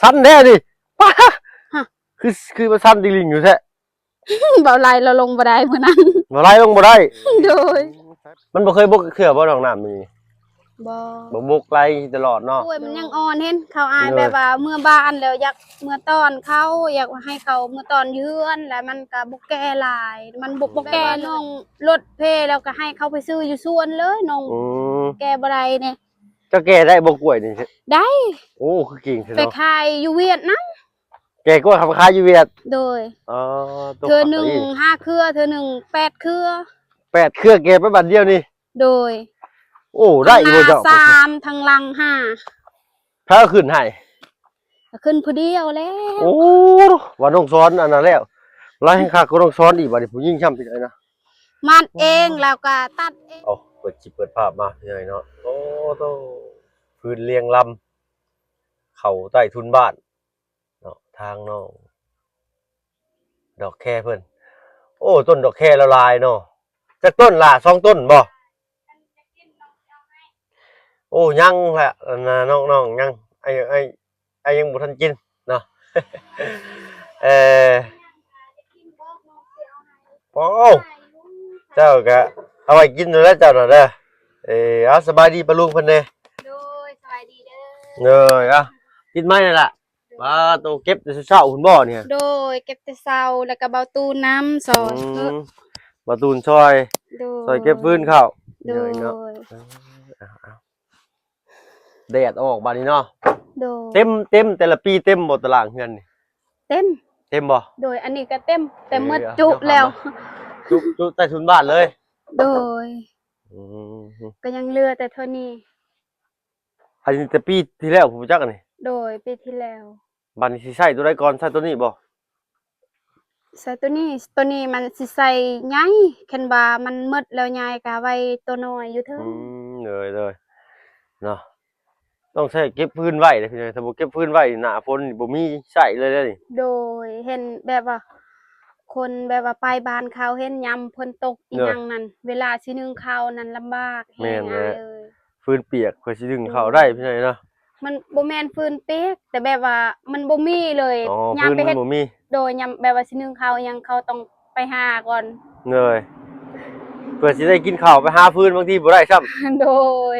ຊັນແທ້ນີ້ ປາ ຮະ ຄື ຄືວ່າຊັນຕິ່ງລິງຢູ່ແທ້. ເບົາໄຫຼລາວລົງບໍ່ໄດ້ມື້ນັ້ນ ເບົາໄຫຼລົງບໍ່ໄດ້. ໂດຍ ມັນບໍ່ເຄີຍບົກເທື່ອບໍ່ ນ້ອງນ້ຳນີ້? ບໍ່ ບໍ່ບົກໄຫຼຕະຫຼອດເນາະ. ໂອ້ຍ ມັນຍັງອ່ອນ ເຫັນເຂົາອາຍ ໂດຍ ແບບວ່າເມືອບ້ານແລ້ວຢາກເມືອຕ້ອນເຂົາ ຢາກໃຫ້ເຂົາເມືອຕ້ອນຢູ່ເຮືອນ ແລ້ວມັນກໍບໍ່ແກ່ຫຼາຍ ມັນບໍ່ ບໍ່ແກ່ ນ້ອງລົດເພ ແລ້ວກໍໃຫ້ເຂົາໄປຊື້ຢູ່ສວນເລີຍ ນ້ອງ ອືມ ແກ່ບໍ່ໄດ້ນີ້. ເຈົ້າແກ່ໄດ້ບໍ່ກ້ວຍນີ້? ໄດ້. ໂອ້ ຄືເກັ່ງແທ້ ໄປ ເນາະ ຂາຍຢູ່ຫວຽດນຳ. ແກ່ກ້ວຍເອົາໄປຂາຍຢູ່ຫວຽດ? ໂດຍ. ອໍ ເທື່ອໜຶ່ງຫ້າເຄືອ ເທື່ອໜຶ່ງແປດເຄືອ. ແປດເຄືອແກ່ໄປບາດດຽວນີ້? ໂດຍ. ໂອ້ ໄດ້ຢູ່ບໍ່ເຈົ້າ? ທາງໜ້າສາມ ທາງຫຼັງຫ້າ. ໃຜເອົາຂຶ້ນໃຫ້? ກໍຂຶ້ນຜູ້ດຽວແລ້ວ. ໂອ້ ວ່ານ້ອງສອນອັນນັ້ນແລ້ວ ລາວແຮ່ງຄັກກວ່ານ້ອງສອນອີກ ບາດນີ້ຜູ້ຍິງຊ້ຳເປັນໃດນະ? ມັດເອງ ແລ້ວກໍຕັດເອງ. ເອົາ ເປີດຄລິບເປີດພາບມາ ພີ່ນ້ອງເນາະ. ໂອ້ໂຕ ຟືນລຽງລຳ ເຂົ້າໃຕ້ທຸນບ້ານເນາະ ທາງນ້ອງດອກແຄເພິ່ນ. ໂອ້ ຕົ້ນດອກແຄລະຫຼາຍເນາະ. ຈັກຕົ້ນລະ? ສອງຕົ້ນບໍ່? ໂອ້ ຍັງລະ ອັນນ່າ ນ້ອງໆ ຍັງ ອ້າຍ ອ້າຍ ອ້າຍຍັງບໍ່ທັນກິນເນາະ. ເອີ ໂອ້ ເຈົ້າກະເອົາໄວ້ກິນຢູ່ແລ້ວເຈົ້ານະເດີ. ເອີ ເອົາ ສະບາຍດີປ້າລຸງເພິ່ນແດ່. ໂດຍ ສະບາຍດີເດີ. ເອີ ເອົາ ຕິດໄມແລ້ວລະ. ປາໂຕ ເກັບແຕ່ເຊົ້າໆພຸ້ນບໍ່ນີ້? ໂດຍ ເກັບແຕ່ເຊົ້າ ແລ້ວກໍເບົາຕູນນຳ ຊ່ອຍ ອືມ ເອີ ເບົາຕູນຊ່ອຍ ໂດຍ ຊ່ອຍເກັບຟືນເຂົ້າ ໂດຍ ເນາະ. ເອີ ເອົາໆ ແດດອອກບາດນີ້ເນາະ. ໂດຍ ເຕັມ ເຕັມ ແຕ່ລະປີເຕັມບໍ່ຕາລ່າງເຮືອນນີ້? ເຕັມ. ເຕັມບໍ່? ໂດຍ ອັນນີ້ກໍເຕັມ ແຕ່ ເອີ ໝົດຈຸແລ້ວ ຈຸ ຈຸໃຕ້ທຸນບ້ານເລີຍ. ໂດຍ ອືມ ກໍຍັງເຫຼືອແຕ່ເທົ່ານີ້. ອັນນີ້ແຕ່ປີທີ່ແລ້ວພຸ້ນຈັກອັນນີ້? ໂດຍ ປີທີ່ແລ້ວ. ບາດນີ້ຊິໃຊ້ໂຕໃດກ່ອນ? ໃຊ້ໂຕນີ້ບໍ່? ໃຊ້ໂຕນີ້ ໂຕນີ້ມັນຊິໃຊ້ໃຫຍ່ ຄັນວ່າມັນໝົດແລ້ວໃຫຍ່ກໍໄວ້ໂຕນ້ອຍຢູ່ເທິງ. ອືມ ໂດຍໆ ເນາະ ຕ້ອງໃຊ້ເກັບຟືນໄວ້ເດ້ພີ່ນ້ອງ. ຖ້າບໍ່ເກັບຟືນໄວ້ ໜ້າຝົນນີ້ບໍ່ມີໃຊ້ເລີຍເດ້ນີ້. ໂດຍ ເຫັນແບບວ່າ ຄົນແບບວ່າໄປບ້ານເຂົາ ເຫັນຍາມຝົນຕົກອີ່ຫຍັງນັ້ນ ເວລາຊິໜຶ້ງເຂົ້ານັ້ນລຳບາກແຮງ. ແມ່ນແຫຼະ ອ້າຍເອີຍ ຟືນປຽກ ເພື່ອຊິໜຶ້ງເຂົ້າໄດ້ ໂດຍ ພີ່ນ້ອງເນາະ. ມັນບໍ່ແມ່ນຟືນປຽກ ແຕ່ແບບວ່າມັນບໍ່ມີເລີຍ. ອໍ ຍາມໄປເຮັດ ຟືນມັນບໍ່ມີ. ໂດຍ ຍາມແບບວ່າຊິໜຶ້ງເຂົ້າຫຍັງ ເຂົາຕ້ອງໄປຫາກ່ອນ. ໂດຍ ເພື່ອຊິໄດ້ກິນເຂົ້າ ໄປຫາຟືນບາງທີບໍ່ໄດ້ຊ້ຳ. ໂດຍ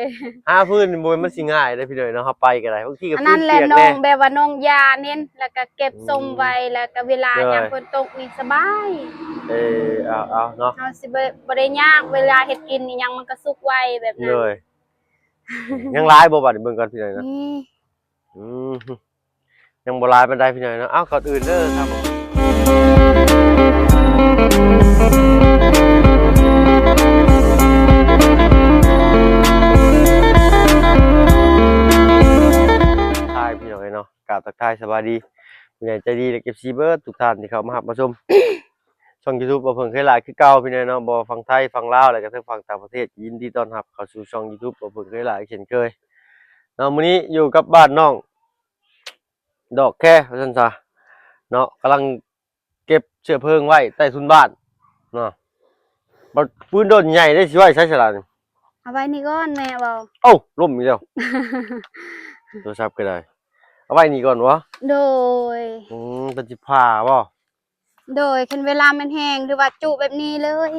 ຫາຟືນນີ້ບໍ່ແມ່ນມັນຊິງ່າຍເດ້ພີ່ນ້ອງເນາະ. ເຮົາໄປກໍໄດ້ ບາງທີກໍ ອັນນັ້ນແຫຼະ ຟືນປຽກແດ່ ນ້ອງແບບວ່ານ້ອງຢ້ານເຫັນ ແລ້ວກໍເກັບ ອືມ ສົມໄວ້ ແລ້ວກໍເວລາ ໂດຍ ຍາມຝົນຕົກນີ້ສະບາຍ. ເອີ ເອົາໆ ເນາະ ເຮົາຊິບໍ່ ບໍ່ໄດ້ຍາກ ເວລາເຮັດກິນອີ່ຫຍັງມັນກໍສຸກໄວແບບນັ້ນ. ໂດຍ ຍັງຫຼາຍບໍ່? ບາດນີ້ເບິ່ງກ່ອນ ພີ່ນ້ອງເນາະ. ມີ ອືມ ຍັງບໍ່ຫຼາຍປານໃດພີ່ນ້ອງເນາະ. ເອົ້າ ກ່ອນອື່ນເດີ ທາງ ທາຍ ພີ່ນ້ອງເອີຍເນາະ ກາບທັກທາຍສະບາຍດີຜູ້ໃຫຍ່ໃຈດີ ແລະ ເອັຟຊີ ເບິດທຸກທ່ານທີ່ເຂົ້າມາຮັບມາຊົມຊ່ອງຢູທູບ ບໍ່ເພິ່ງເຄີຍຫຼາຍຄືເກົ່າ ພີ່ນ້ອງເນາະ. ບໍ່ຝັ່ງໄທ ຝັ່ງລາວ ແລະ ກະທັງຝັ່ງຕ່າງປະເທດ ຍິນດີຕ້ອນຮັບເຂົ້າສູ່ຊ່ອງຢູທູບ ບໍ່ເພິ່ງເຄີຍຫຼາຍເຊັ່ນເຄີຍເນາະ. ມື້ນີ້ຢູ່ກັບບ້ານນ້ອງ ດອກແຄວ່າຊັ້ນຊະເນາະ ກຳລັງເກັບເຊື້ອເພີງໄວ້ໃຕ້ທຸນບ້ານເນາະ. ບັດຟືນດົນໃຫຍ່ໄດ້ ຊິໄວ້ໃສສະລະນີ້? ເອົາໄວ້ນີ້ກ່ອນ ແມ່ເວົ້າ. ເອົ້າ ລົ້ມອີກແລ້ວ ໂທລະສັບກໍໄດ້. ເອົາໄວ້ນີ້ກ່ອນບໍ? ໂດຍ. ອືມ ເພິ່ນຊິຜ່າບໍ? ໂດຍ ຄັນເວລາມັນແຫ້ງ ຫຼືວ່າຈຸແບບນີ້ເລີຍ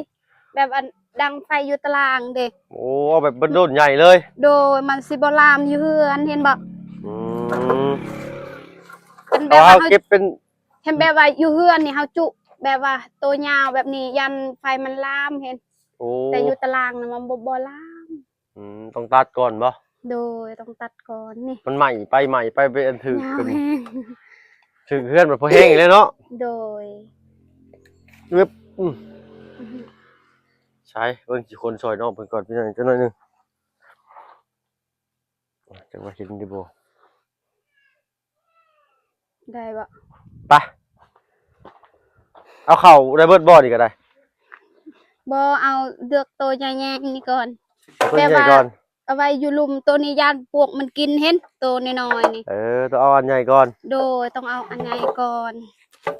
ແບບອັນດັງໄຟຢູ່ຕາລ່າງເດ້. ໂອ້ ເອົາແບບເປັນໂດນໃຫຍ່ເລີຍ. ໂດຍ ມັນຊິບໍ່ລາມຢູ່ເຮືອນ ເຫັນບໍ່? ອືມ ເປັນແບບວ່າເຮົາເກັບເປັນ ເຫັນແບບວ່າຢູ່ເຮືອນນີ້ເຮົາຈຸແບບວ່າໂຕຍາວແບບນີ້ ຢ້ານໄຟມັນລາມ ເຫັນ. ໂອ້ ແຕ່ຢູ່ຕາລ່າງນະມັນບໍ່ ບໍ່ລາມ. ອືມ ຕ້ອງຕັດກ່ອນບໍ່? ໂດຍ ຕ້ອງຕັດກ່ອນນີ້ ມັນໄໝ້ໄປໄໝ້ໄປ ໄປອັນຖືກ ຍາວແຮງ ຖືກເຮືອນມັນພໍແຮງອີກແລ້ວເນາະ. ໂດຍ ອຶບ ອືມ ອືມ ໃສ ເບິ່ງຊິຄົນຊ່ອຍນ້ອງເພິ່ນກ່ອນ ພີ່ນ້ອງ ຈັກໜ້ອຍໜຶ່ງ ຈັກວ່າເຫັນຢູ່ບໍ່. ໄດ້ບໍ່? ໄປ ເອົາເຂົ້າໄດ້ເບິດບໍ່ນີ້ກໍໄດ້? ບໍ່ ເອົາເລືອກໂຕໃຫຍ່ໆນີ້ກ່ອນ ເອົາໂຕໃຫຍ່ກ່ອນ ແຕ່ວ່າເອົາໄວ້ຢູ່ລຸ່ມ ໂຕນີ້ຢ້ານປວກມັນກິນ ເຫັນ ໂຕນ້ອຍໆນີ້. ເອີ ຕ້ອງເອົາອັນໃຫຍ່ກ່ອນ. ໂດຍ ຕ້ອງເອົາອັນໃຫຍ່ກ່ອນ.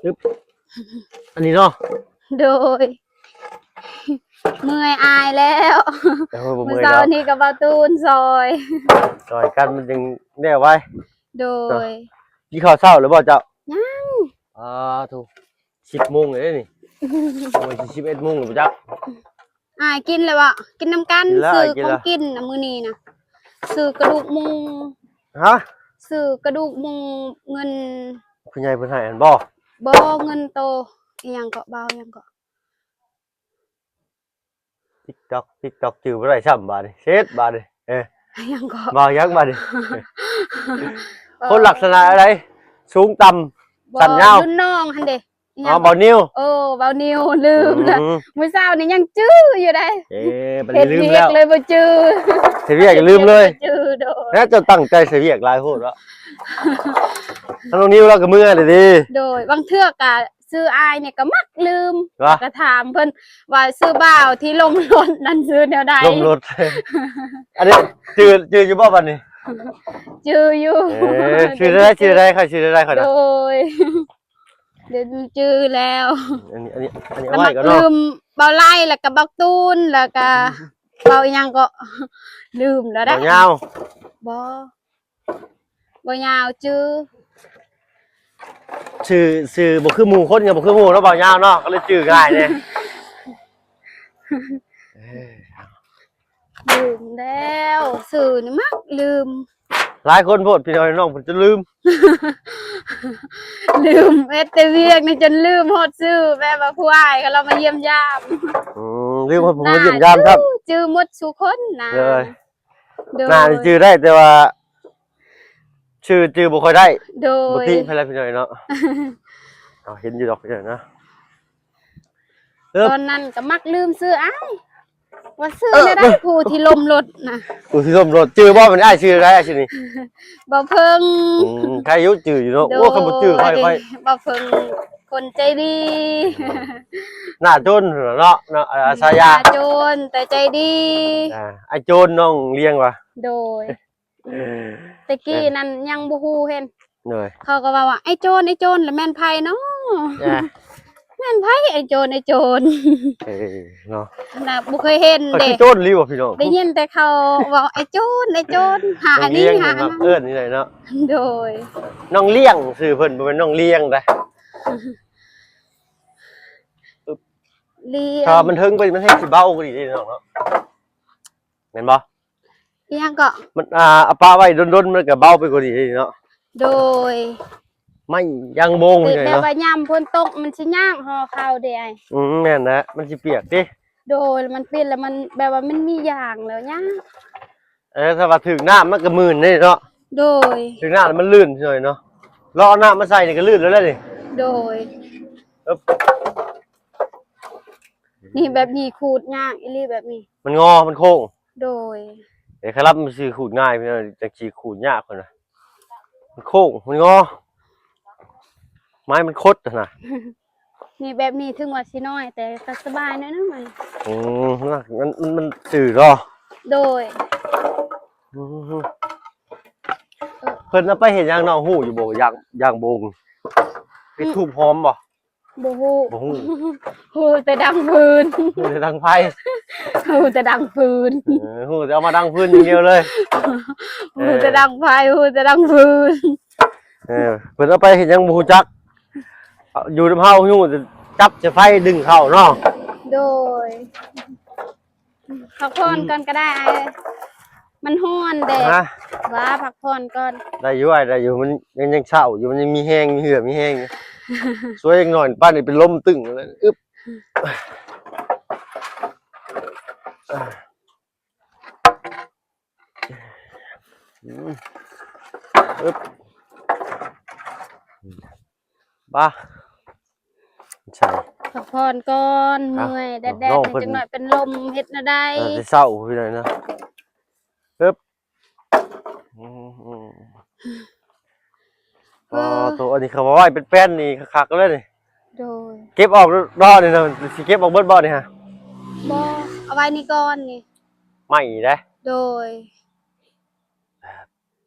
ອຶບ ອັນນີ້ເນາະ. ໂດຍ ເມື່ອຍອາຍແລ້ວ. ເອີ ບໍ່ເມື່ອຍດອກ ມື້ເຊົ້ານີ້ກໍເບົາຕູນຊ່ອຍ ຊ່ອຍກັນມັນຈຶ່ງແລ້ວໄວ. ໂດຍ ເນາະ. ກິນເຂົ້າເຊົ້າແລ້ວບໍ່ເຈົ້າ? ຍັງ. ອາ ໂທ້ ສິບໂມງແລ້ວເດ້ນີ້. ໂອ້ຍ ຊິສິບເອັດໂມງແລ້ວບໍ່ຈັກ. ອ້າຍກິນແລ້ວບໍ່? ກິນນຳກັນ. ກິນແລ້ວ ຊື້ ກິນແລ້ວ ຂອງກິນນະມື້ນີ້ນະ. ຊື້ກະດູກໝູ. ຮະ? ຊື້ກະດູກໝູ ເງິນ ຜູ້ໃຫຍ່ເພິ່ນໃຫ້ຫັ້ນບໍ່? ບໍ່ ເງິນໂຕ ອີຫຍັງເກາະ ບ່າວອີຫຍັງເກາະ? ຕິກຕອກ ຕິກຕອກ ຈື່ບໍ່ໄດ້ຊ້ຳບາດນີ້ ເຊັດບາດນີ້. ເອີ ຫຍັງເກາະ? ບ່າວຫຍັງບາດນີ້? ເອີ ຄົນລັກສະນະໃດ? ສູງຕ່ຳ ບໍ່ ສັ້ນຍາວ ລຸ້ນນ້ອງຫັ້ນເດ. ອີຫຍັງ? ອໍ ບ່າວນິວ. ເອີ ບ່າວນິວ ລືມລະ. ອືມ ມື້ເຊົ້ານີ້ຍັງຈື່ຢູ່ໃດ. ເອີ ບັດນີ້ລືມແລ້ວ ເຮັດວຽກເລີຍບໍ່ຈື່. ເຮັດວຽກກໍລືມເລີຍ. ຈື່ ໂດຍ. ແລ້ວເຈົ້າຕັ້ງໃຈໃສ່ວຽກຫຼາຍໂພດເນາະ. ທາງນ້ອງນິວລາວກໍເມືອແລ້ວເດ້. ໂດຍ. ບາງເທື່ອກໍ ຊື່ອ້າຍນີ້ກໍມັກລືມ. ຫວາ? ກໍຖາມເພິ່ນວ່າຊື່ບ່າວທີ່ລົ້ມລົດນັ້ນຊື່ແນວໃດ? ລົ້ມລົດ. ອັນນີ້ຈື່ ຈື່ຢູ່ບໍ່ບັດນີ້? ຈື່ຢູ່. ເອີ ຊື່ໃດ ຊື່ໃດ ຂ້ອຍຊື່ໃດ ຂ້ອຍນະ? ໂດຍ. ດຽວຈື່ແລ້ວ. ອັນນີ້ ອັນນີ້ ອັນນີ້ເອົາໄວ້ກ່ອນເນາະ. ມັກລືມ ເບົາໄລ່ ແລ້ວກໍບັກຕູນ ແລ້ວກໍ ເບົາອີຫຍັງເກາະ ລືມແລ້ວເດ້. ເບົາຍາວ. ບໍ່ ບໍ່ຍາວຈື່. ຊື່ ຊື່ບໍ່ຄືໝູ່ ຄົນກໍບໍ່ຄືໝູ່ເນາະ ເບົາຍາວເນາະ ກໍເລີຍຈື່ງ່າຍແດ່. ເອີ ລືມແລ້ວ ຊື່ນີ້ມັກລືມ. ຫຼາຍຄົນໂພດ ພີ່ນ້ອງ ນ້ອງເພິ່ນຈົນລືມ. ລືມ ເຮັດແຕ່ວຽກນີ້ຈົນລືມຮອດຊື່ ແບບວ່າຜູ້ອ້າຍເຂົາລາວມາຢ້ຽມຢາມ. ອືມ ລືມຮອດຜູ້ມາຢ້ຽມຢາມຊ້ຳ. ຈື່ໝົດສູ່ຄົນນະ. ເລີຍ. ໂດຍ. ໜ້ານີ້ຈື່ໄດ້ ແຕ່ວ່າຊື່ຈື່ບໍ່ຄ່ອຍໄດ້. ໂດຍ. ບໍ່ຕິໃຜລະພີ່ນ້ອງເນາະ. ເຮົາເຫັນຢູ່ດອກພີ່ນ້ອງເນາະ. ເອີ ຕອນນັ້ນກໍມັກລືມຊື່ອ້າຍ ວ່າຊື່ແນວໃດ ເອີ ຜູ້ທີ່ລົ້ມລົດນະ. ຜູ້ທີ່ລົ້ມລົດ ຈື່ບໍ່? ແມ່ນອ້າຍຊື່ໃດ ອ້າຍຊື່ນີ້? ບ່າວເພິ່ງ. ອືມ ໃຄຢູ່ ຈື່ຢູ່ເນາະ. ໂດຍ. ໂອ້ ຄັນບໍ່ຈື່ຂ້ອຍ ຂ້ອຍ ບ່າວເພິ່ງ ຄົນໃຈດີ. ໜ້າໂຈນເນາະ ເນາະ ອາ ອືມ ສາຍາ ໜ້າໂຈນແຕ່ໃຈດີ. ອ່າ ອ້າຍໂຈນ ນ້ອງລຽງຫວາ? ໂດຍ. ອືມ ແຕ່ກີ້ນັ້ນຍັງບໍ່ຮູ້ເຫັນ. ໂດຍ. ເຂົາກໍເວົ້າວ່າ ອ້າຍໂຈນ ອ້າຍໂຈນ ລະແມ່ນໃຜເນາະ? ອ່າ ແມ່ນໃຜ ອ້າຍໂຈນ ອ້າຍໂຈນ? ເອີ ເນາະ ນະ ບໍ່ເຄີຍເຫັນເດ້. ເຂົາຊື່ໂຈນອີ່ຫຼີບໍ່ພີ່ນ້ອງ? ໄດ້ຍິນແຕ່ເຂົາເວົ້າ ອ້າຍໂຈນ ອ້າຍໂຈນ ຫາອັນນີ້ ນ້ອງລຽງ ຫາອັນນັ້ນ ເອີ້ນນີ້ແຫຼະເນາະ. ໂດຍ. ນ້ອງລຽງຊື່ເພິ່ນ ບໍ່ແມ່ນນ້ອງລຽງໃດ໋. ລຽງ ຖ້າມັນເທິງໄປ ມັນແຮ່ງຊິເບົາກວ່ານີ້ເດ້ນ້ອງເນາະ ແມ່ນບໍ່? ອີຫຍັງເກາະ? ມັນ ອ່າ ເອົາປະໄວ້ດົນໆ ມັນກໍເບົາໄປກວ່ານີ້ເນາະ. ໂດຍ. ໄມ້ຢາງໂບງ ແບບວ່າຍາມຝົນຕົກມັນຊິຍາກຫໍ່ເຂົ້າເດ້ອ້າຍ. ອືມ ແມ່ນແຫຼະ ມັນຊິປຽກເດ້. ໂດຍ. ມັນເປັນແລ້ວມັນແບບວ່າມັນມີຢາງແລ້ວຍາກ. ເອີ ຖ້າວ່າຖືກນ້ຳມັນກໍມື່ນເດ້ເນາະ. ໂດຍ. ຖືກນ້ຳແລ້ວມັນລື່ນໜ້ອຍເນາະ. ລອງເອົານ້ຳມາໃສ່ນີ້ກໍລື່ນແລ້ວແຫຼະນີ້. ໂດຍ. ເອີ ນີ້ແບບນີ້ຂູດຍາກອີ່ຫຼີແບບນີ້ ມັນງໍ ມັນໂຄ້ງ. ໂດຍ. ເອີ ຄັນລະມັນຊິຂູດງ່າຍ ຈັ່ງຊິຂູດຍາກພຸ້ນນະ ມັນໂຄ້ງ ມັນງໍ ໄມ້ມັນຄົດຫັ້ນນະ. ນີ້ແບບນີ້ເຖິງວ່າຊິນ້ອຍ ແຕ່ກໍສະບາຍໜ້ອຍໜຶ່ງ. ອືມ ມັນ ມັນ ມັນ ມັນຊື່ເນາະ. ໂດຍ. ອືມ ເພິ່ນເອົາໄປເຮັດຫຍັງເນາະ ຮູ້ຢູ່ບໍ່? ຢາງ ຢາງໂບງ ເຮັດ ອືມ ທູບຫອມບໍ່? ບໍ່ຮູ້ ບໍ່ຮູ້ ຮູ້ແຕ່ດັງຟືນ ຮູ້ແຕ່ດັງໄຟ ຮູ້ແຕ່ດັງຟືນ. ເອີ ຮູ້ແຕ່ເອົາມາດັງຟືນຢ່າງດຽວເລີຍ. ເອີ ຮູ້ແຕ່ດັງໄຟ ຮູ້ແຕ່ດັງຟືນ. ເອີ ເພິ່ນເອົາໄປເຮັດຫຍັງບໍ່ຮູ້ຈັກ ຢູ່ນຳເຮົາຮູ້ແຕ່ຈັບໃສ່ໄຟດຶງເຂົ້າເນາະ. ໂດຍ. ພັກຜ່ອນ ອືມ ກ່ອນກໍໄດ້ອ້າຍເອີຍ ມັນຮ້ອນເດ້. ຮະ? ວ່າພັກຜ່ອນກ່ອນ. ໄດ້ຢູ່ອ້າຍ ໄດ້ຢູ່ ມັນຍັງ ຍັງເຊົ້າຢູ່ ມັນຍັງມີແຮງ ມີເຫື່ອມີແຮງຢູ່. ຊ່ວຍຫຍັງໜ້ອຍ ປານນີ້ເປັນລົມຕຶ້ງເລີຍ. ອຶບ ອືມ ອຶບ ບ້າ ໃສ່ ພັກຜ່ອນກ່ອນ ເມື່ອຍ ແດດໆ ນ້ອງເພິ່ນ ຈັກໜ້ອຍເປັນລົມ ເຮັດແນວໃດ? ເອີ ແຕ່ເຊົ້າພຸ້ນນະ. ເອີ ອືມ ອືມ ເອີ ໂອ້ ອັນນີ້ເຂົາມາໄວ້ເປັນແປ້ນນີ້ຄັກໆ ເລີຍນີ້. ໂດຍ. ເກັບອອກເນາະນີ້ນະ ຊິເກັບອອກເບິດບໍ່ນີ້ຮະ? ບໍ່ ເອົາໄວ້ນີ້ກ່ອນນີ້ ໄມ້ເດ້. ໂດຍ.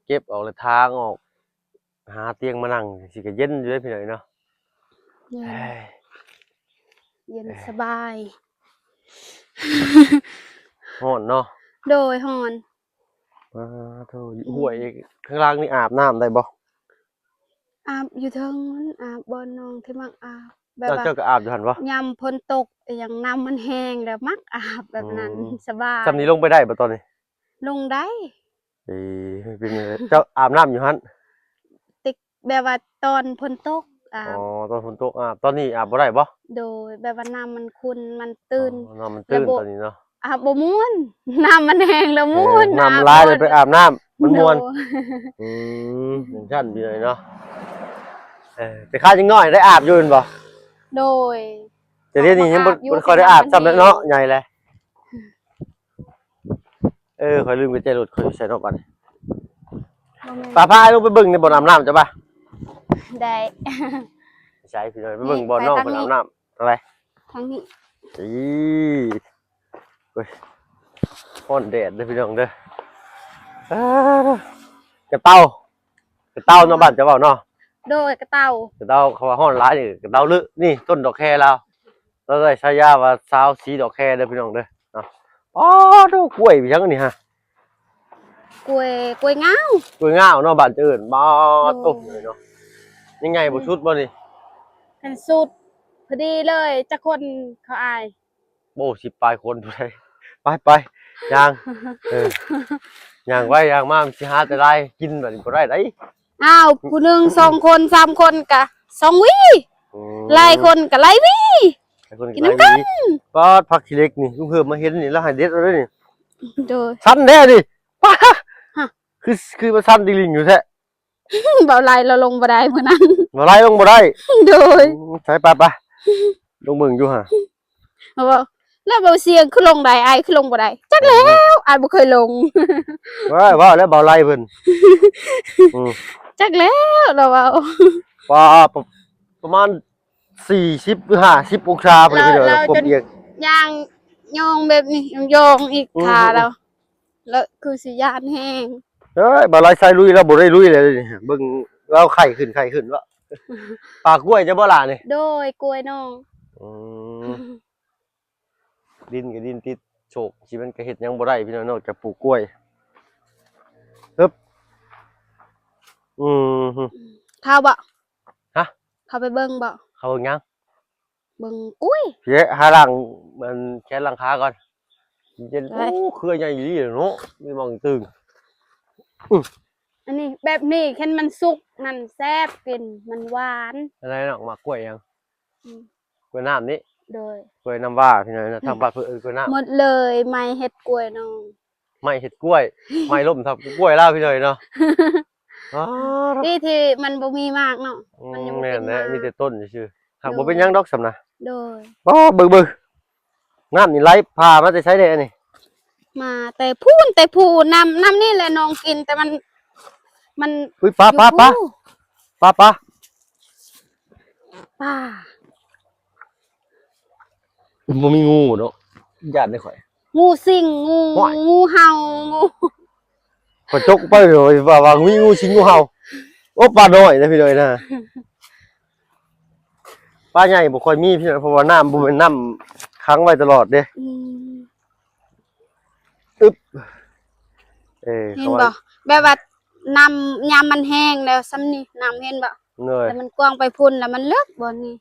ເກັບອອກແລ້ວທາງອອກ ຫາຕຽງມານັ່ງ ຊິກະເຢັນຢູ່ເດ້ພີ່ນ້ອງເນາະ. ເຢັນ ເອີຍ ເຢັນ ເອີຍ ສະບາຍ. ຮ້ອນເນາະ. ໂດຍ ຮ້ອນ. ປາໂທ້ ອືມ ຫ້ວຍຂ້າງຫຼັງນີ້ອາບນ້ຳໄດ້ບໍ່? ອາບຢູ່ເທິງ ອາບບ່ອນນ້ອງທີ່ມັກອາບ ແບບວ່າ ເຈົ້າກໍອາບຢູ່ຫັ້ນບໍ່? ຍາມຝົນຕົກອີ່ຫຍັງ ນ້ຳມັນແຮງ ແລ້ວມັກອາບແບບນັ້ນ ອືມ ສະບາຍ. ຊ່ຳນີ້ລົງໄປໄດ້ບໍ່ຕອນນີ້? ລົງໄດ້. ເອີ ເປັນ ເຈົ້າອາບນ້ຳຢູ່ຫັ້ນ? ຕິ ແບບວ່າຕອນຝົນຕົກອາບ. ອໍ ຕອນຝົນຕົກອາບ. ຕອນນີ້ອາບບໍ່ໄດ້ບໍ່? ໂດຍ ແບບວ່ານ້ຳມັນຂຸ່ນ ມັນຕື້ນ. ອໍ ນ້ຳມັນຕື້ນຕອນນີ້ເນາະ. ອາບບໍ່ມ່ວນ ນ້ຳມັນແຮງແລ້ວມ່ວນ ເອີ ນ້ຳມັນຫຼາຍແລ້ວໄປອາບນ້ຳ ມັນມ່ວນ. ໂດຍ ອືມ ຈັ່ງຊັ້ນພີ່ນ້ອງເນາະ. ເອີ ແຕ່ຄາວຍັງນ້ອຍໄດ້ອາບຢູ່ແມ່ນບໍ່? ໂດຍ ແຕ່ດຽວນີ້ຍັງບໍ່ ບໍ່ຄ່ອຍໄດ້ອາບຊ້ຳແລ້ວເນາະ ໃຫຍ່ແລ້ວ. ເອີ ຂ້ອຍລືມກຸນແຈລົດຂ້ອຍຢູ່ໃສເນາະບັດນີ້. ບໍ່ແມ່ນ ປາ ພາອ້າຍລົງໄປເບິ່ງໃນບ່ອນອາບນ້ຳເຈົ້າປະ. ໄດ້ ໃສພີ່ນ້ອງ ໄປເບິ່ງບ່ອນນ້ອງເພິ່ນອາບນ້ຳ. ທາງໃດ? ທາງນີ້. ອີ ໂອ້ຍ ຮ້ອນແດດເດີພີ່ນ້ອງເດີ. ອາ ກະເຕົາ ກະເຕົາເນາະ ບ້ານເຈົ້າເວົ້າເນາະ. ໂດຍ ກະເຕົາ ກະເຕົາ. ເຂົາວ່າຮ້ອນຫຼາຍນີ້ ກະເຕົາເລີະ. ນີ້ຕົ້ນດອກແຄລາວ ລາວໄດ້ສາຍາວ່າຊາວສີດອກແຄເດີພີ່ນ້ອງເດີເນາະ. ອໍ ໂທ້ ກ້ວຍຫຍັງອັນນີ້ຫະ? ກ້ວຍ ກ້ວຍງາວ ກ້ວຍງາວເນາະ ບ້ານເອີ້ນ. ບາດ ໂອ້ ໂຕເນາະ ຍັງໃຫຍ່ບໍ່ສຸດບໍ່ນີ້? ຫັ້ນສຸດ ພໍດີເລີຍ. ຈັກຄົນເຂົາອ້າຍ? ໂອ້ ສິບປາຍຄົນພຸ້ນໃດ໋. ໄປໆ ຍ່າງ ເອີ ຍ່າງໄວຍ່າງມາ ມັນຊິຫາແຕ່ລາຍກິນ ບາດນີ້ບໍ່ໄດ້ໃດ໋. ອ້າວ ຜູ້ໜຶ່ງສອງຄົນສາມຄົນກະສອງຫວີ ອືມ ຫຼາຍຄົນກະຫຼາຍຫວີ ຫຼາຍຄົນກະຫຼາຍຫວີ ກິນນຳກັນ. ປາດ ຜັກຂີ້ເຫຼັກນີ້ ລຸງເພີ່ມມາເຫັນນີ້ ລາວໃຫ້ເດັດເອົາເດີນີ້. ໂດຍ ສັນແທ້ນີ້ ປາດ ຮະ ຄື ຄືວ່າສັນຕິ່ງລິງຢູ່ແທ້. ເບົາໄລລາວລົງບໍ່ໄດ້ມື້ນັ້ນ ເບົາໄລລົງບໍ່ໄດ້. ໂດຍ ອືມ ໄປໆໆ ລົງເບິ່ງຢູ່ຫະ. ເຮົາເວົ້າ ແລ້ວເບົາຊຽງຄືລົງໄດ້ ອ້າຍຄືລົງບໍ່ໄດ້? ຈັກແລ້ວ ອືມ ອ້າຍບໍ່ເຄີຍລົງ. ເວົ້າ ເວົ້າແລ້ວເບົາໄລເພິ່ນ ອືມ ຈັກແລ້ວ ລາວເວົ້າ. ປະ ປະ ປະມານສີ່ສິບ ຫຼື ຫ້າສິບອົງສາພຸ້ນແຫຼະ ພີ່ນ້ອງ ລາວຈົນຍ່າງຍອງແບບນີ້ ຍອງອີກ ອືມ ຂາລາວ ລະຄືຊິຢ້ານແຮງ. ເອີຍ ບ່າວໄລຊາຍລຸຍ ລາວບໍ່ໄດ້ລຸຍແລ້ວນີ້ ເບິ່ງລາວໄຂ້ຂຶ້ນ ໄຂ້ຂຶ້ນເນາະ. ປາກ້ວຍເຈົ້າບໍ່ຫຼ້ານີ້? ໂດຍ ກ້ວຍນ້ອງ. ອືມ ດິນກໍດິນຕິດໂຊກ ຊິແມ່ນກໍເຮັດຫຍັງບໍ່ໄດ້ພີ່ນ້ອງ ນອກຈາກປູກກ້ວຍ. ຮຶບ ອືມ ເຂົ້າບໍ່? ຮະ? ເຂົ້າໄປເບິ່ງບໍ່? ເຂົ້າເບິ່ງຫຍັງ? ເບິ່ງກ້ວຍ ເພາະຫາລ້າງອັນແຂນລ້າງຂາກ່ອນ ເຢັນ. ໂອ້ ເຄືອໃຫຍ່ອີ່ຫຼີເນາະ ມີໝາກຕຶງ. ອື ອັນນີ້ແບບນີ້ ຄັນມັນສຸກນັ້ນແຊບກິນ ມັນຫວານ. ອັນໃດນ້ອງ ໝາກກ້ວຍຫຍັງ? ອືມ ກ້ວຍນ້ຳນີ້. ໂດຍ ກ້ວຍນ້ຳຫວ້າ ພີ່ນ້ອງເນາະ ທາງບ້ານເພິ່ນເອີ້ນກ້ວຍນ້ຳ. ໝົດເລີຍ ໄມ້ເຮັດກ້ວຍນ້ອງ. ໄມ້ເຮັດກ້ວຍ ໄມ້ລົ້ມທັບກ້ວຍລາວ ພີ່ນ້ອງເນາະ. ອາ ດີທີ່ມັນບໍ່ມີໝາກເນາະ. ອືມ ມັນຍັງບໍ່ເປັນໝາກ ແມ່ນແຫຼະ ມີແຕ່ຕົ້ນຊື່ໆ ຫາກບໍ່ເປັນຫຍັງດອກສ່ຳນະ. ໂດຍ ອໍ ເບິ່ງໆ ນ້ຳນີ້ໄຫຼຜ່າມາແຕ່ໃສແດ່ອັນນີ້? ມາແຕ່ພຸ້ນ ແຕ່ພູ ນ້ຳ ນ້ຳນີ້ແຫຼະນ້ອງກິນ ແຕ່ມັນ ມັນ ອຸ້ຍ ປາ ຢູ່ ປາ ປາ ພູ ປາ ປາ ປາ. ບໍ່ມີງູເນາະ ຢ້ານເດ້ຂ້ອຍ. ງູສິງ ງູ ໂອ້ຍ ງູເຫົ່າ ງູ ຂ້ອຍຕົກໄປ ວ່າ ວ່າມີງູສິງ ງູເຫົ່າ. ໂອ້ ປານ້ອຍນະພີ່ນ້ອງນະ. ປາໃຫຍ່ບໍ່ຄ່ອຍມີພີ່ນ້ອງ ເພາະວ່ານ້ຳບໍ່ແມ່ນນ້ຳຂັງໄວ້ຕະຫຼອດເດ້. ອືມ ອຶບ ເອີ ເຫັນບໍ່ ແບບວ່ານ້ຳຍາມມັນແຫ້ງແລ້ວສ່ຳນີ້ ນ້ຳ ເຫັນບໍ່? ໂດຍ ແລ້ວມັນກວ້າງໄປພຸ້ນ ແລ້ວມັນເລິກບ່ອນນີ້.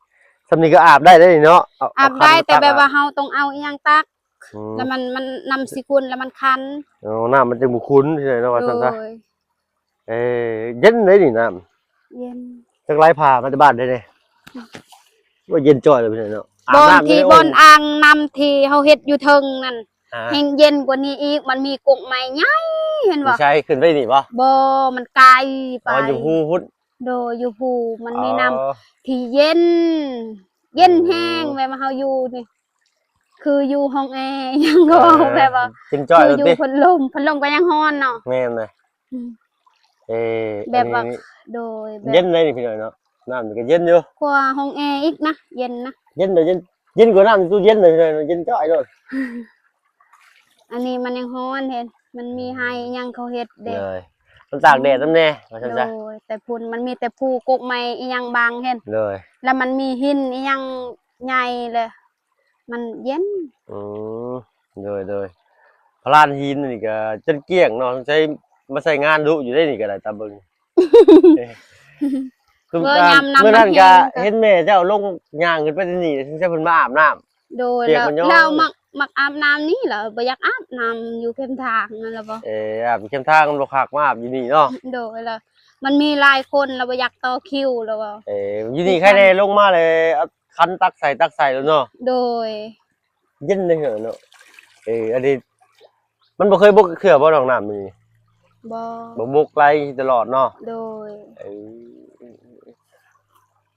ສ່ຳນີ້ກໍອາບໄດ້ເດ້ນີ້ເນາະ. ອາບໄດ້ ແຕ່ແບບວ່າເຮົາຕ້ອງເອົາອີ່ຫຍັງຕັກ ອືມ ແລ້ວມັນ ມັນ ນ້ຳຊິຂຸ່ນ ແລ້ວມັນຄັນ. ອໍ ນ້ຳມັນຈຶ່ງບໍ່ຂຸ່ນເນາະ ວ່າຊັ້ນຊະ. ໂດຍ ເອີ ເຢັນເດ້ນີ້ນ້ຳ ເຢັນ. ຈັກໄຫຼຜ່າມາແຕ່ບ້ານເດ້ນີ້ ວ່າເຢັນຈ້ອຍເລີຍພີ່ນ້ອງເນາະ. ບ່ອນທີ່ ບ່ອນອ່າງນ້ຳທີ່ເຮົາເຮັດຢູ່ເທິງນັ້ນ ອ່າ ແຮ່ງເຢັນກວ່ານີ້ອີກ ມັນມີກົກໄມ້ໃຫຍ່ ເຫັນບໍ່? ໃສ ຂຶ້ນໄປນີ້ບໍ່? ບໍ່ ມັນໄກໄປ. ອໍ ຢູ່ພູພຸ້ນ. ໂດຍ ຢູ່ພູມັນມີນ້ຳ ອໍ ທີ່ເຢັນ ເຢັນແຮງ ອືມ ແບບວ່າເຮົາຢູ່ນີ້ ຄືຢູ່ຫ້ອງແອຫຍັງກໍ ເອີ ແບບວ່າເຢັນຈ້ອຍ ຄືຢູ່ ໂລດຕິ ພັດລົມ ພັດລົມກໍຍັງຮ້ອນເນາະ. ແມ່ນເລີຍ ອືມ ເອີ ແບບວ່າ ອັນນີ້ ໂດຍ ແບບເຢັນເດ້ນີ້ພີ່ນ້ອງເນາະ ນ້ຳນີ້ກໍເຢັນຢູ່ ກວ່າຫ້ອງແອອີກນະ ເຢັນນະ ເຢັນເດ້ ເຢັນ ເຢັນກວ່ານ້ຳໃນຕູ້ເຢັນເດ້ພີ່ນ້ອງ ເຢັນຈ້ອຍໂລດ. ອັນນີ້ມັນຍັງຮ້ອນ ເຫັນ ມັນມີໄຮ່ຫຍັງເຂົາເຮັດເດ້ ໂດຍ ມັນຕາກແດດນຳແດ່ ວ່າຊັ້ນຊະ. ໂດຍ ແຕ່ພຸ້ນມັນມີແຕ່ພູກົກໄມ້ອີ່ຫຍັງບັງ ເຫັນ ໂດຍ ແລ້ວມັນມີຫີນອີ່ຫຍັງໃຫຍ່ເລີຍ ມັນເຢັນ. ອືມ ໂດຍ ໂດຍ ພະລານຫີນນີ້ກໍຈົນກ້ຽງເນາະ ສົງໄສມາໃຊ້ງານດຸຢູ່ເດ້ນີ້ກໍໄດ້ ຕາມເບິ່ງ. ຊຸມ ເມື່ອຍາມນ້ຳ ມື້ນັ້ນ ມັນແຫ້ງ ກໍເຫັນແມ່ເຈົ້າລົງຍ່າງຂຶ້ນໄປທີ່ນີ້ ສົງໄສເພິ່ນມາອາບນ້ຳ. ໂດຍ ປຽກ ແລ້ວ ມັນຍ້ອນ ແລ້ວມັກ ມັກອາບນ້ຳນີ້ລະ ບໍ່ຢາກອາບນ້ຳຢູ່ແຄມທາງນັ້ນລະບໍ. ເອີ ອາບຢູ່ແຄມທາງມັນບໍ່ຄັກ ມາອາບຢູ່ນີ້ເນາະ. ໂດຍ ແລ້ວມັນມີຫຼາຍຄົນລະບໍ່ຢາກຕໍ່ຄິວລະບໍ. ເອີ ຢູ່ນີ້ໃຄແດ່ ລົງມາແລ້ວເອົາຂັນຕັກໃສ່ ຕັກໃສ່ແລ້ວເນາະ. ໂດຍ ເຢັນເດ້ເນາະ. ເອີ ອັນນີ້ມັນບໍ່ເຄີຍບົກເທື່ອບໍ່ ໜອງນ້ຳນີ້? ບໍ່ ບໍ່ບົກ ໄຫຼຕະຫຼອດເນາະ. ໂດຍ ເອີ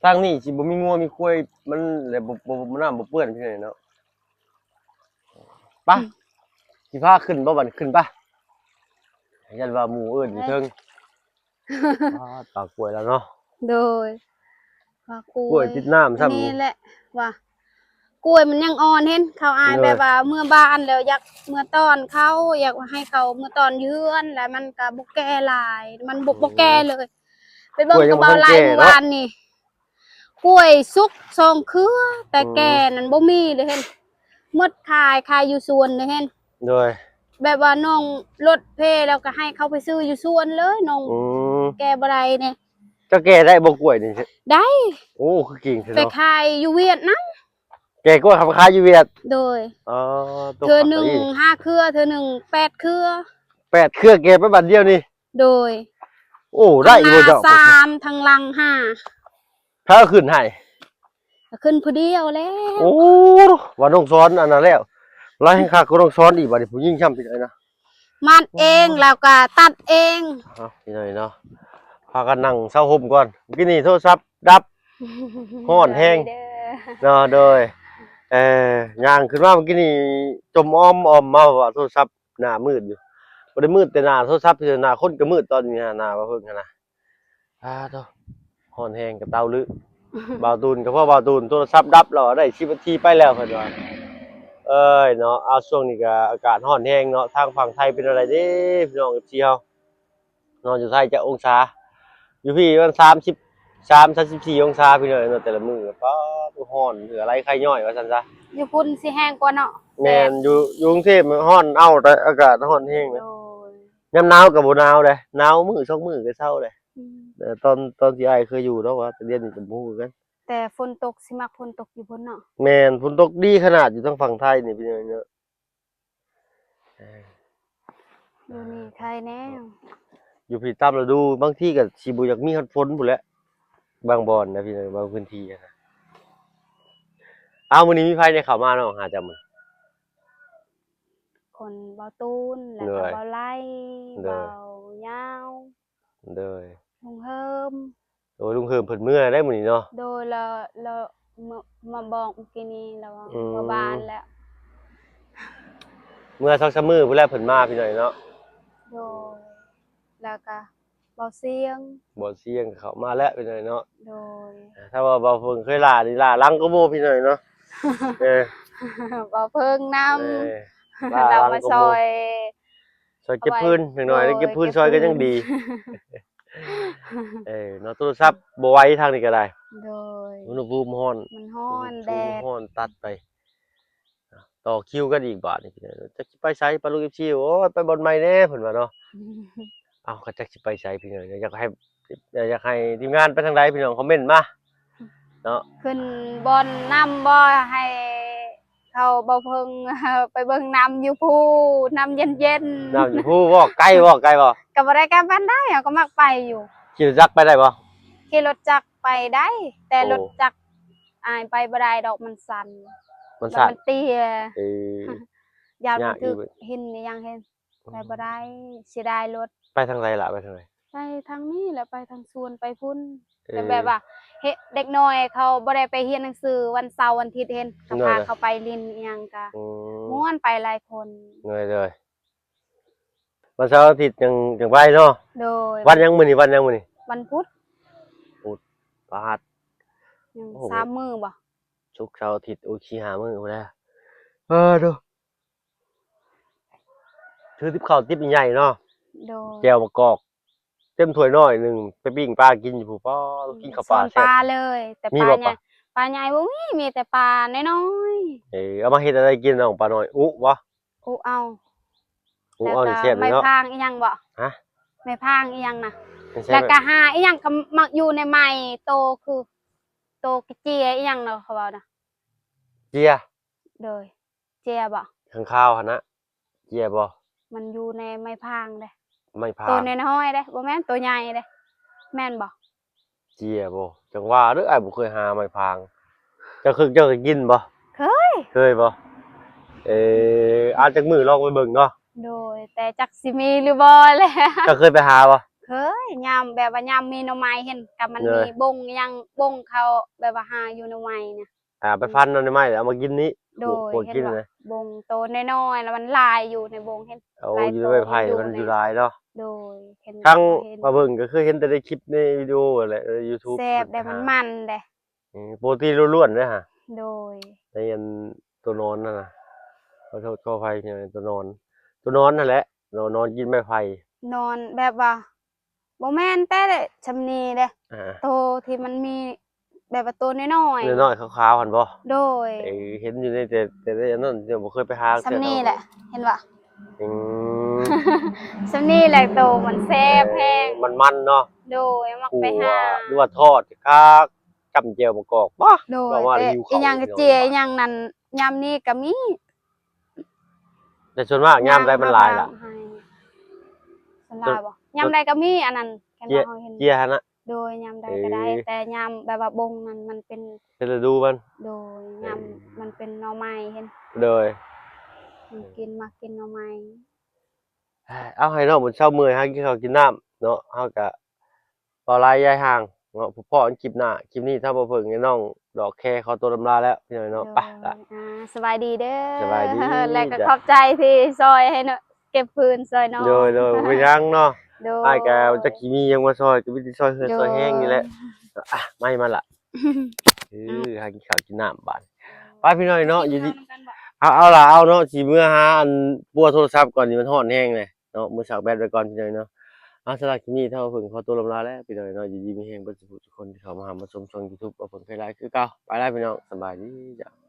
ທາງນີ້ຊິບໍ່ມີງົວມີຄວາຍ ມັນແຫຼະ ບໍ່ ບໍ່ ນ້ຳບໍ່ເປື້ອນພີ່ນ້ອງເນາະ. ໄປ ອືມ ຊິພາຂຶ້ນບໍ່ບັດ ຂຶ້ນໄປ ຢ້ານວ່າໝູ່ເອີ້ນຢູ່ເທິງ. ປາດ ປາກລ້ວຍແລ້ວເນາະ. ໂດຍ ປາກລ້ວຍ ກ້ວຍຕິດນ້ຳຊ້ຳ ນີ້ແຫຼະວ່າ ກ້ວຍມັນຍັງອ່ອນ ເຫັນເຂົາອາຍ ໂດຍ ແບບວ່າເມືອບ້ານແລ້ວຢາກເມືອຕ້ອນເຂົາ ຢາກໃຫ້ເຂົາເມືອຕ້ອນຢູ່ເຮືອນ ແລ້ວມັນກໍບໍ່ແກ່ຫຼາຍ ມັນບໍ່ ອືມ ບໍ່ແກ່ເລີຍ. ໄປເບິ່ງກັບບ່າວໄຫຼ ມື້ວານນີ້ ກ້ວຍສຸກສອງເຄືອ ແຕ່ ອືມ ແກ່ນັ້ນບໍ່ມີເລີຍ ເຫັນ ໝົດຂາຍ ຂາຍຢູ່ສວນເດ້ ເຫັນ. ໂດຍ ແບບວ່ານ້ອງລົດເພແລ້ວກໍໃຫ້ເຂົາໄປຊື້ຢູ່ສວນເລີຍ ນ້ອງ ອືມ ແກ່ບໍ່ໄດ້ນີ້. ເຈົ້າແກ່ໄດ້ບໍ່ກ້ວຍນີ້? ໄດ້. ໂອ້ ຄືເກັ່ງແທ້ເນາະ. ໄປຂາຍຢູ່ຫວຽດນຳ. ແກ່ກ້ວຍເຂົາໄປຂາຍຢູ່ຫວຽດ? ໂດຍ. ອໍ ເທື່ອໜຶ່ງຫ້າເຄືອ ເທື່ອໜຶ່ງແປດເຄືອ. ແປດເຄືອແກ່ໄປບາດດຽວນີ້? ໂດຍ. ໂອ້ ໄດ້ຢູ່ບໍ່ເຈົ້າ? ທາງໜ້າສາມ ທາງຫຼັງຫ້າ. ໃຜເອົາຂຶ້ນໃຫ້? ກໍຂຶ້ນຜູ້ດຽວແລ້ວ. ໂອ້ ວ່ານ້ອງສອນອັນນັ້ນແລ້ວ ລາວແຮ່ງຄັກກວ່ານ້ອງສອນອີກ ບາດນີ້ຜູ້ຍິງຊ້ຳ ພີ່ນ້ອງເນາະ. ມັດເອງ ແລ້ວກໍຕັດເອງ. ເອົາ ພີ່ນ້ອງເນາະ ພາກັນນັ່ງເຊົາຮົ່ມກ່ອນ. ມື້ກີ້ນີ້ໂທລະສັບດັບ ຮ້ອນແຮງ ໂດຍເດີ ເນາະ. ໂດຍ ເອີ ຍ່າງຂຶ້ນມາມື້ກີ້ນີ້ ຈົ່ມອ້ອມ ອ້ອມມາວ່າໂທລະສັບ ໜ້າມືດຢູ່ ບໍ່ໄດ້ມືດແຕ່ໜ້າໂທລະສັບ ໜ້າຄົນກໍມືດຕອນນີ້ ໜ້າວ່າເພິ່ງຫັ້ນນະ. ອາໂທ້ ຮ້ອນແຮງກະເຕົາລື. ບ່າວຕູນກໍພໍບ່າວຕູນ ໂທລະສັບດັບແລ້ວ ໄດ້ສິບນາທີໄປແລ້ວ ເພິ່ນວ່າ. ເອີຍເນາະ ເອົາ ຊ່ວງນີ້ກໍອາກາດຮ້ອນແຮງເນາະ. ທາງຝັ່ງໄທເປັນແນວໃດເດ້ພີ່ນ້ອງ ເອັຟຊີ ເຮົາເນາະ? ຢູ່ໄທຈັກອົງສາ? ຢູ່ພີ້ປະມານສາມສິບສາມ ສາມສິບສີ່ອົງສາ ພີ່ນ້ອງເນາະ. ແຕ່ລະມື້ ປາດ ຮ້ອນ ເຫື່ອໄຫຼໄຄຍ້ອຍວ່າຊັ້ນຊະ. ຢູ່ພຸ້ນຊິແຮງກວ່າເນາະ. ແມ່ນ ແດດ ຢູ່ ຢູ່ກຸງເທບຮ້ອນເອົາ ແຕ່ອາກາດຮ້ອນແຮງ. ໂດຍ. ຍາມໜາວກໍບໍ່ໜາວເດ້ ໜາວມື້ສອງມື້ກໍເຊົາເດ້. ອືມ ເອີ ຕອນ ຕອນທີ່ອ້າຍເຄີຍຢູ່ດອກວ່າ ແຕ່ດຽວນີ້ກໍບໍ່ຮູ້ຄືກັນ. ແຕ່ຝົນຕົກ ຊິມັກຝົນຕົກຢູ່ພຸ້ນເນາະ. ແມ່ນ ຝົນຕົກດີຂະໜາດຢູ່ທາງຝັ່ງໄທນີ້ ພີ່ນ້ອງເນາະ. ເອີ ຢູ່ນີ້ໄຄແນ່. ຢູ່ພີ້ຕາມລະດູ ບາງທີກໍຊິບໍ່ຢາກມີຮອດຝົນພຸ້ນແຫຼະ ບາງບ່ອນນະ ພີ່ນ້ອງ ບາງພື້ນທີ່ນະ. ອ້າວ ມື້ນີ້ມີໃຜແດ່ເຂົ້າມາເນາະ ຫາເຈົ້າມື້? ຄົນ ບ່າວຕູນ ແລ້ວກໍ ໂດຍ ບ່າວໄຫຼ ໂດຍ ບ່າວຍາວ ໂດຍ ລຸງເຮີມ. ໂອ້ ລຸງເຮີມເພິ່ນເມືອໄດ້ມື້ນີ້ເນາະ. ໂດຍ ແລ້ວ ແລ້ວເມືອ ມາບອກມື້ກີ້ນີ້ແລ້ວວ່າ ອືມ ເມືອບ້ານແລ້ວ ເມືອສອງສາມມື້ພຸ້ນແຫຼະເພິ່ນມາ ພີ່ນ້ອງເນາະ. ໂດຍ ແລ້ວກໍ ບ່າວຊຽງ ບ່າວຊຽງເຂົ້າມາແລ້ວ ພີ່ນ້ອງເນາະ. ໂດຍ ຖ້າວ່າບ່າວເພິ່ງເຄີຍຫຼ້ານີ້ ຫຼ້າຫຼັງກວ່າໝູ່ ພີ່ນ້ອງເນາະ. ເອີ ບ່າວເພິ່ງນຳ ເອີ ຫຼ້າຫຼັງກວ່າໝູ່ ລາວມາຊ່ອຍ ຊ່ອຍເກັບຟືນ ເອົາໄວ້ ຢ່າງໜ້ອຍໄດ້ເກັບຟືນ ໂດຍ ຊ່ອຍກັນຍັງດີ. ເກັບຟືນ ເອີ ເນາະ ໂທລະສັບບໍ່ໄຫວທາງນີ້ກໍໄດ້. ໂດຍ ອຸນຫະພູມຮ້ອນ ມັນຮ້ອນ ອຸນຫະພູມ ແດດ ຮ້ອນຕັດໄປ. ຕໍ່ຄິວກັນອີກບາດນີ້ ຈັກຊິໄປໃສ ປາລູກ ເອັຟຊີ ໂອ້ຍ ໄປບ່ອນໃໝ່ແດ່ ເພິ່ນວ່າເນາະ. ເອົ້າ ກໍຈັກຊິໄປໃສ ພີ່ນ້ອງ ຢາກໃຫ້ ຢາກໃຫ້ທີມງານໄປທາງໃດ ພີ່ນ້ອງຄອມເມັນມາເນາະ. ຂຶ້ນບ່ອນນ້ຳບໍ່ ໃຫ້ເຂົາ ບ່າວເພິ່ງ ໄປເບິ່ງນ້ຳຢູ່ພູ ນ້ຳເຢັນໆ. ນ້ຳຢູ່ພູບໍ່? ໄກບໍ່? ໄກບໍ່? ກໍບໍ່ໄດ້ໄກປານໃດ ເຮົາກໍມັກໄປຢູ່. ຂີ່ລົດຈັກໄປໄດ້ບໍ່? ຂີ່ລົດຈັກໄປໄດ້ ແຕ່ ໂອ້ ລົດຈັກອ້າຍໄປບໍ່ໄດ້ດອກ ມັນຊັນ ມັນຊັນ ແລ້ວມັນເຕ້ຍ. ເອີ ຢ້ານມັນຖືກ ຍາກຢູ່ ຫີນອີ່ຫຍັງເຫັນ ໄປບໍ່ໄດ້ ເສຍດາຍລົດ. ໄປທາງໃດລະ? ໄປທາງໃດ? ໄປທາງນີ້ແຫຼະ ໄປທາງສວນ ໄປພຸ້ນ. ເອີ ແຕ່ແບບວ່າ ເຮັດ ເດັກນ້ອຍເຂົາບໍ່ໄດ້ໄປຮຽນໜັງສື ວັນເສົາວັນອາທິດເຫັນ ກໍ ໂດຍ ພາເຂົາໄປຫຼິ້ນອີ່ຫຍັງກະ ອືມ ມ່ວນ ໄປຫຼາຍຄົນ. ໂດຍ ໂດຍ ວັນເສົາອາທິດຍັງ ຍັງໄປເນາະ. ໂດຍ ວັນຫຍັງມື້ນີ້? ວັນຫຍັງມື້ນີ້? ວັນພຸດ. ພຸດ ປາດ ຍັງ ໂອ້ໂຫ ສາມມື້ບໍ່? ສຸກ ເສົາ ອາທິດ ໂອ້ ສີ່ຫ້າມື້ພຸ້ນແຫຼະ. ເອີ ໂດ ຖືຕິບເຂົ້າຕິບໃຫຍ່ໆເນາະ. ໂດຍ ແຈ່ວໝາກກອກ ເຕັມຖ້ວຍນ້ອຍໜຶ່ງ ໄປປີ້ງປາກິນຢູ່ພຸ້ນ. ປາ ກິນເຂົ້າປາແຊບ ປາເລີຍ ແຕ່ ມີບໍ່ ປາໃຫຍ່ ປາ ປາໃຫຍ່ບໍ່ມີ ມີແຕ່ປານ້ອຍໆ. ເອີ ເອົາມາເຮັດອະໄລກິນນ້ອງ ປານ້ອຍ? ອຸບໍ່? ອຸເອົາ. ອຸເອົານີ້ແຊບເນາະ. ແລ້ວກໍໄມ້ພາງອີ່ຫຍັງບໍ່? ຮະ? ໄມ້ພາງອີ່ຫຍັງນະ? ໃສ່ ແລ້ວກໍຫາອີ່ຫຍັງກໍມັກຢູ່ໃນໄມ້ ໂຕຄື ໂຕກະເຈຍອີ່ຫຍັງເນາະ ເຂົາເວົ້ານະ ເຈຍ ໂດຍ ເຈຍບໍ່ ຂ້າງຄາວຫັ້ນນະ ເຈຍບໍ່ ມັນຢູ່ໃນໄມ້ພາງເດ້ ໄມ້ພາງ ໂຕນ້ອຍໆເດ້ ບໍ່ແມ່ນໂຕໃຫຍ່ເດ້ ແມ່ນບໍ່ ເຈຍບໍ່ ຈັ່ງວ່າເດີ້ ອ້າຍບໍ່ເຄີຍຫາໄມ້ພາງ ເຈົ້າເຄີຍ ເຈົ້າເຄີຍກິນບໍ່ ເຄີຍ ເຄີຍບໍ່ ເອີ ອາ ຈັກມື້ລອງໄປເບິ່ງເນາະ ໂດຍ ແຕ່ຈັກຊິມີຫຼືບໍ່ແຫຼະ ເຈົ້າເຄີຍໄປຫາບໍ່ ເຄີຍ ຍາມແບບວ່າຍາມມີໜໍ່ໄມ້ ເຫັນກັບມັນ ເອີ ມີບົງຫຍັງ ບົງເຂົາແບບວ່າຫາຢູ່ໜໍ່ໄມ້ນະ ອ່າ ໄປຟັນເອົາໜໍ່ໄມ້ແລ້ວເອົາມາກິນນີ້ ໂດຍ ໂອ້ ໂອ້ ເຫັນບໍ່ ກິນນະ ບົງໂຕນ້ອຍໆ ແລ້ວມັນຫຼາຍຢູ່ໃນບົງ ເຫັນ ໂອ້ ຫຼາຍ ຢູ່ໃນໄມ້ໄຜ່ ໂຕຢູ່ ມັນຢູ່ຫຼາຍເນາະ ໂດຍ ເຫັນ ທັງ ເຫັນ ມາເບິ່ງກໍຄືເຫັນແຕ່ໃນຄລິບໃນວິດີໂອແຫຼະ ໃນຢູທູບ ແຊບແດ່ ມັນມັນເດ້ ອືມ ໂປຣຕີນລ້ວນໆເດ້ຫະ ໂດຍ ໃນອັນໂຕນອນນັ້ນນະ ຂໍໂທດຂໍອະໄພ ໂຕນອນ ໂຕນອນນັ້ນແຫຼະ ນອນ ນອນກິນໄມ້ໄຜ່ ນອນແບບວ່າ ບໍ່ແມ່ນແຕ່ຊ່ຳນີ້ເດ້ ອ່າ ໂຕທີ່ມັນມີແບບວ່າໂຕນ້ອຍໆ ນ້ອຍໆຂາວໆຫັ້ນບໍ່ ໂດຍ ເອີ ເຫັນຢູ່ໃນແຕ່ ແຕ່ໃນອັນນັ້ນ ຍັງບໍ່ເຄີຍໄປຫາ ຊ່ຳນີ້ແຫຼະ ເຫັນບໍ່ ອືມ ຊ່ຳນີ້ແຫຼະ ໂຕມັນແຊບແຮງ ເອີ ມັນໆເນາະ ໂດຍ ມັກໄປຫາ ຫຼືວ່າທອດຄັກ ຈ້ຳແຈ່ວໝາກກອກ ປາ ໂດຍ ເວົ້າວ່າ ເອີ ຫິວເຂົ້າ ອີ່ຫຍັງ ເຈົ້າ ເຈຍອີ່ຫຍັງນັ້ນ ຍາມນີ້ກໍມີ ແຕ່ສ່ວນມາກຍາມໃດມັນຫຼາຍລະ ສ່ວນຫຼາຍບໍ່ ຍາມໃດກໍມີອັນນັ້ນ ຄັນວ່າເຮົາເຫັນ ເຈຍຫັ້ນນະ ໂດຍ ຍາມໃດກໍໄດ້ ເອີ ແຕ່ຍາມແບບວ່າບົງນັ້ນມັນເປັນ ເປັນລະດູມັນ ໂດຍ ຍາມ ເອີ ມັນເປັນໜໍ່ໄມ້ ເຫັນ ໂດຍ ມັນກິນ ມັກກິນໜໍ່ໄມ້ ເອົາ ໃຫ້ນ້ອງເພິ່ນເຊົາເມື່ອຍ ຫາກິນເຂົ້າກິນນ້ຳເນາະ ເຮົາກະ ເວົ້າຫຼາຍຍາຍຫ່າງເນາະ ພໍ້ກັນຄລິບໜ້າ ຄລິບນີ້ທາງບ່າວເຜິ້ງ ແລະ ນ້ອງດອກແຄ ຂໍຕົວລຳລາແລ້ວ ພີ່ນ້ອງເນາະ ໂດຍ ໄປລະ ອ່າ ສະບາຍດີເດີ ສະບາຍດີ ແລະກໍ ຈ້ະ ຂອບໃຈທີ່ຊ່ອຍໃຫ້ເນາະ ເກັບຟືນຊ່ອຍນ້ອງ ໂດຍໆ ບໍ່ເປັນຫຍັງເນາະ ໂດຍ ອ້າຍກໍຈັກຊິມີຫຍັງມາຊ່ອຍ ກໍມີແຕ່ຊ່ອຍເຮືອນ ໂດຍ ຊ່ອຍແຮງນີ້ແຫຼະ ອ່ະ ໄມ້ມາລະ ເອີ ຫາກິນເຂົ້າກິນນ້ຳບາດ ໄປພີ່ນ້ອງເນາະ ຢູ່ດີ ເອົາ ເອົາລະ ເອົາເນາະ ຊິເມືອຫາອັນປົວໂທລະສັບກ່ອນ ນີ້ມັນຮ້ອນແຮງເລີຍ ເນາະ ມື້ສັກແບດໄວ້ກ່ອນພີ່ນ້ອງເນາະ ເອົາ ສຳລັບຄລິບນີ້ທາງບ່າວເຜິ້ງຂໍຕົວລຳລາແລ້ວ ພີ່ນ້ອງເນາະ ຢູ່ດີມີແຮງເບິດສູ່ຜູ້ທຸກຄົນທີ່ເຂົ້າມາຮັບມາຊົມຊ່ອງຢູທູບບ່າວເຜິ້ງໄພຫຼາຍຄືເກົ່າ ໄປລະພີ່ນ້ອງ ສະບາຍດີຈ້ະ.